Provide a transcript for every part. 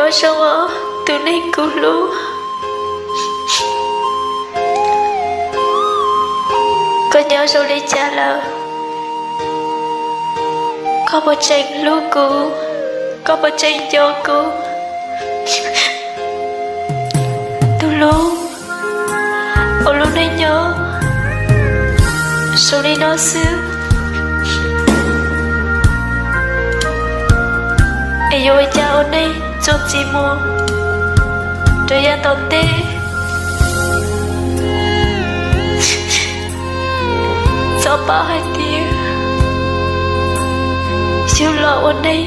Nyob zoo os tus neeg kuv hlub. Koj nyob zoo li cas lawm? Koj puas tseem hlub kuv? Koj puas tseem nco kuv? Tus hlub, ua lub neej nyob zoo li no xwb, es yuav ua cas ua neej txuas ntxiv mus rau yav tom ntej? Txhob paub hais tias yus los ua neej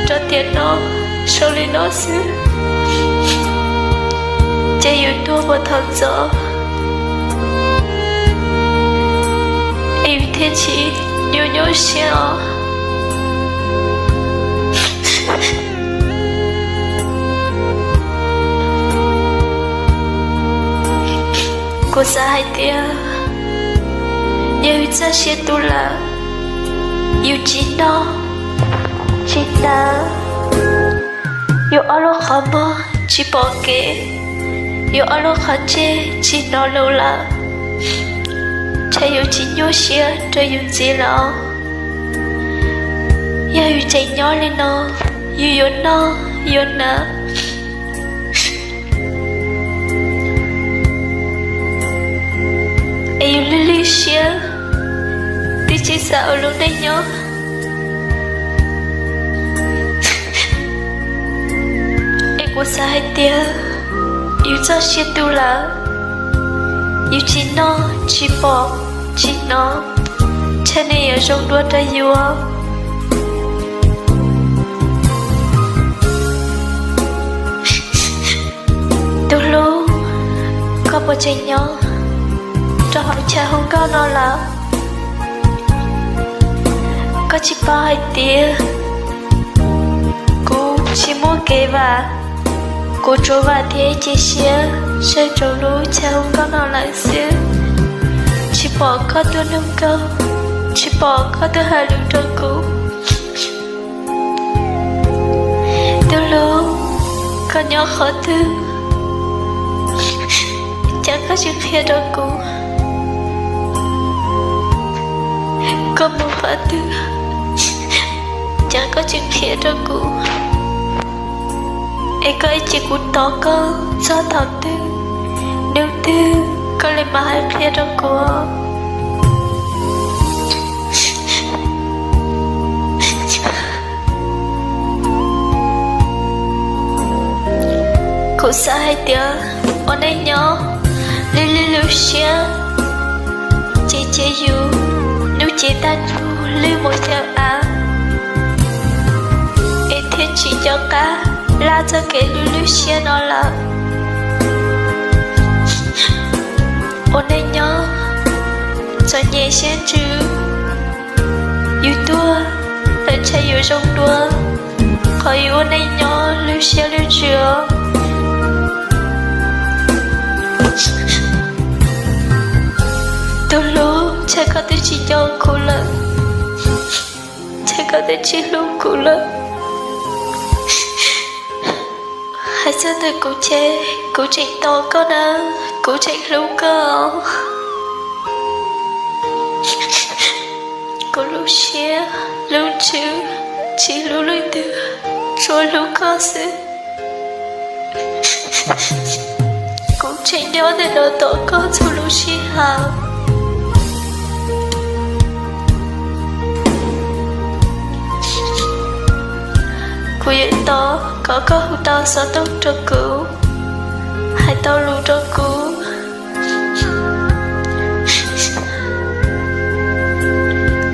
rau tiam no zoo li no xwb, ces yus tuag puas tau ntxov, es yus thiaj tsis nyuaj nyuaj siab os. Kuv xav hais tias yog yus txoj sia tu lawm, yus tsis noj tsis hnav, yus ob lub qhov muag tsis pom kev, yus ob lub qhov ntsej tsis hnov lus lawm, ntshe yus tsis nyuaj siab rau yus ntxiv lawm. Yog yus tseem nyob li no, yus yuav noj yuav hnav, es yus lwj lwj siab, twb tsis xav ua lub neej nyob. Es kuv xav hais tias yus txoj sia tu lawm, yus tsis noj tsis pom tsis hnov, ntshe nws yuav zoo dua rau yus. Tus hlub, koj puas tseem nyob rau hauv chav hu nkauj no lawm? Koj tsis paub hais tias kuv tsis muaj kev vam, kuv tsuas vam thiab cia siab saib rau lub chav hu nkauj no lawm xwb. Tsis pom koj tuaj nug nkauj, tsis pom koj tuaj hais lus rau kuv. Tus hlub, koj nyob qhov twg, cas koj tsis qhia rau kuv? Koj mus qhov twg, cas koj tsis qhia rau kuv? Es koj ib cia kuv tos koj txog thaum twg, hnub twg koj li mam hais qhia rau kuv. Kuv xav hais tias ua neej nyob lwj lwj lub siab, ces cia yus hnub cev tag nrho lwj mus chaw av, es thiaj tsis nco qab laj txoj kev lwj lub siab no lawm. Ua neej nyob txom nyem siab ntsws, yus tuag lawm ntshe yuav zoo dua qhov yus ua neej nyob lwj siab lwj ntsws os. Tus hlub, ntshe koj twb tsis nco kuv lawm, ntshe koj twb tsis hlub kuv lawm. Hais txog ntawm kuv ces kuv tseem tos koj na, kuv tseem hlub koj. Kuv lub siab lub ntsws tsis hlub leej twg, tsuas hlub koj xwb. Kuv tseem nyob ntawm no tos koj txhua lub sij hawm. Kuv yuav tos kom koj hu tau xov tooj rau kuv, hais tau lus rau kuv.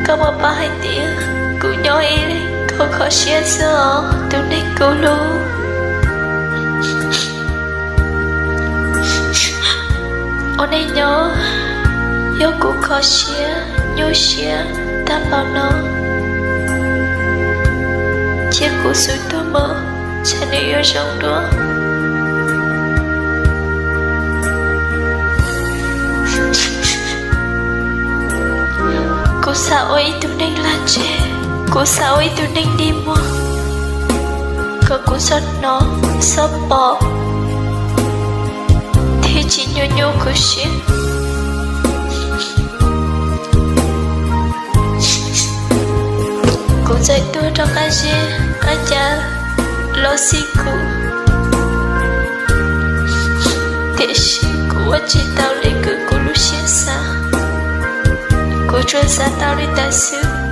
Koj puas paub hais tias kuv nyob ib leeg kho kho siab xwb os tus neeg kuv hlub. Ua neej nyob yog kuv kho siab nyuaj siab tag npaum no, cia kuv xub tuag mus ntshe nws yuav zoo dua. Kuv xav ua ib tug neeg lag ntseg, kuv xav ua ib tug neeg dig muag, kom kuv txhob hnov, txhob pom, thiab tsis nyuaj nyuaj kuv siab. Kuv txawm tuag rau qab zeb qab ca los xij kuv, tiam sis kuv ua tsis tau li kuv lub siab xav. Kuv tsuas xav tau li ntawd xwb.